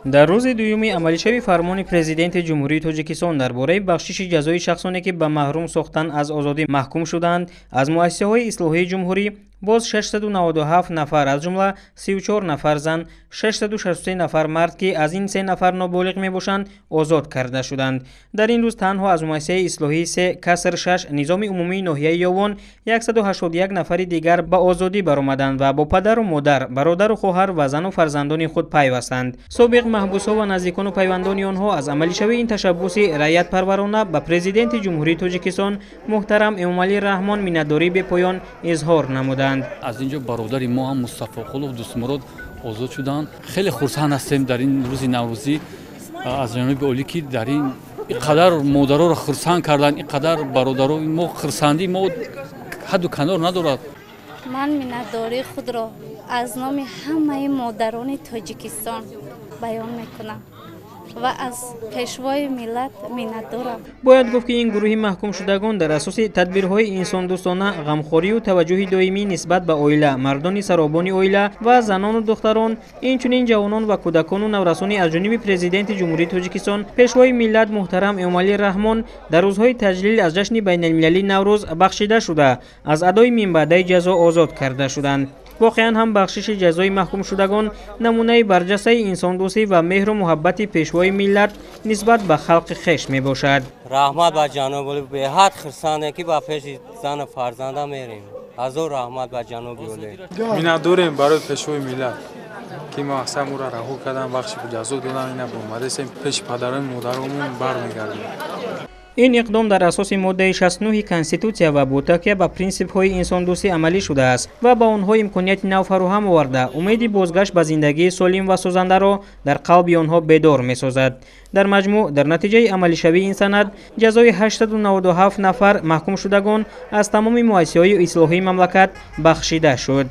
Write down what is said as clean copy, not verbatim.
Дар рӯзи дуюми амалишавии фармони Президенти Ҷумҳурии Тоҷикистон дар бораи бахшиши ҷазои шахсоне, ки ба маҳрум сохтан аз озодӣ маҳкум шудаанд, аз муассисаҳои ислоҳии ҷумҳурӣ боз 697 нафар, аз ҷумла 34 нафар зан, 663 нафар мард, ки аз ин 3 нафар ноболиғ мебошанд, озод карда шуданд. Дар ин рӯз танҳо аз муассисаи ислоҳии 3 каср 6 низоми умумии ноҳияи Ёвон 181 нафари дигар ба озодӣ баромаданд ва бо падару модар, бародару хоҳар ва зану фарзандони худ пайвастанд. Собиқ маҳбусҳо ва наздикону пайвандони онҳо аз амалишавии ин ташаббуси раъятпарварона ба Президенти Ҷумҳурии Тоҷикистон муҳтарам Эмомалӣ Раҳмон миннатдории бепоён изҳор намуданд. Аз инҷо бародари мо ҳам Мустафоқулов Дӯстмурод озод шуданд. Хеле хурсанд ҳастем дар ин рӯзи наврӯзӣ аз ҷониби олӣ, ки дар ин инқадар модароро хурсанд карданд, инқадар бародаро мо хурсандӣ мо ҳадду канор надорад. Ман миннатдории худро аз номи ҳамаи модарони Тоҷикистон баён мекунам ва аз пешвои миллат миннатдорам. Бояд гуфт, ки ин гурӯҳи маҳкумшудагон дар асоси тадбирҳои инсондӯстона, ғамхорию таваҷҷӯҳи доимӣ нисбат ба оила, мардони саробони оила ва занону духтарон, инчунин ҷавонон ва кӯдакону наврасони аз ҷониби Президенти Ҷумҳурии Тоҷикистон, пешвои миллат муҳтарам Эмомалӣ Раҳмон дар рӯзҳои таҷлил аз ҷашни байналмилалии Наврӯз бахшида шуда, аз адои минбаъдаи ҷазо озод карда шуданд. Воқеан ҳам бахшиши ҷазои маҳкумшудагон намунаи барҷастаи инсондӯстӣ ва меҳру муҳаббати пешвои миллат нисбат ба халқи хеш мебошад. Раҳмат ба ҷаноби олӣ, беҳад хурсандем, ки ба пеши зану фарзанда мерем. Ҳазор раҳмат ба ҷаноби олӣ. Миннатдорем барои пешвои миллат, ки мо аксар моро раҳо кардан, бахши ҷазо додан, ина омадасем пеши падарони модаромон бармегардем. Ин иқдом дар асоси моддаи 69 Конститутсия ва бо такя ба принсипҳои инсондӯстӣ амалӣ шудааст ва ба онҳо имконияти нав фароҳам оварда, умеди бозгашт ба зиндагии солим ва созандаро дар қалби онҳо бедор месозад. Дар маҷмӯъ, дар натиҷаи амалишавии ин санад ҷазои 897 нафар маҳкумшудагон аз тамоми муассисаҳои ислоҳии мамлакат бахшида шуд.